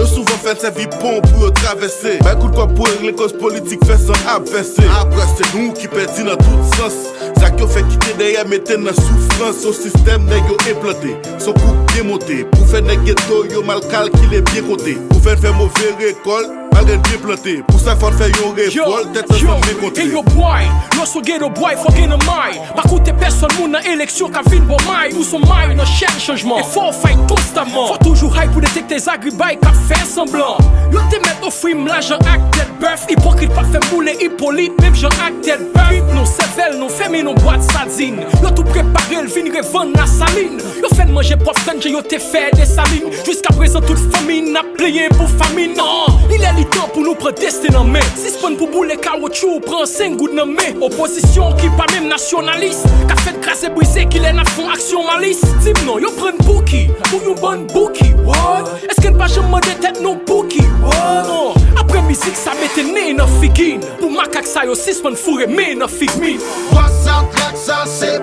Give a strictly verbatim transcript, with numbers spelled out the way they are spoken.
Souvan fè n sèvi pon pou yo travèse. Bay kout kòb pou regle koz politik fè san ap vèse. Apre se nou ki pèdi nan tout sans. Sa k yo fè kite dèyè mete n nan soufrans. Yon sistèm nèg yo enplante, son kou byen monte. Pou fè nèg geto yo mal kalkile byen konte. Pou fè n fè move rekòlt, malgre n byen plante. Pou sa fò n fè yon revòlt, tèt ansanm byen kontre. Yo, yo bway, lò son geto bway, fò gen nan may. Pa koute pèsòn moun nan eleksyon k ap vin bò may. Nou son may nan chèn chanjman. E fò w fight konstaman. Fò toujou high pou detekte zagribay k ap fè sanblan. Yo te mèt ofri m lajan ak tèt bèf. Ipokrit pa fè m boule Ipolit, menm jan ak tèt bèf. Trip nou, sèvèl nou, fèmen nou bwat sadin. Yo tou prepare l vin revann Lasalin. Yo fè n manje pwòp tann jan yo te fè Desalin. Jiskaprezan tout fanmi n ap plenyen pou famin. An, li lè li tan pou nou pran desten nan men. Sispann pou boule kawotchou, pran senk goud nan men. Opozisyon ki pa menm nasyonalis, k ap fè n kraze brize, kilè n ap fè yon aksyon malis? Di m non, yo pran n pou ki? Pou yon bann bouki, what? Èske n pa janm mande tèt nou pouki? What? An, apre mizik sa mete nen nan figi n. Pou makak sa yo sispann foure men nan figi m. Bwat sa, trak sa, se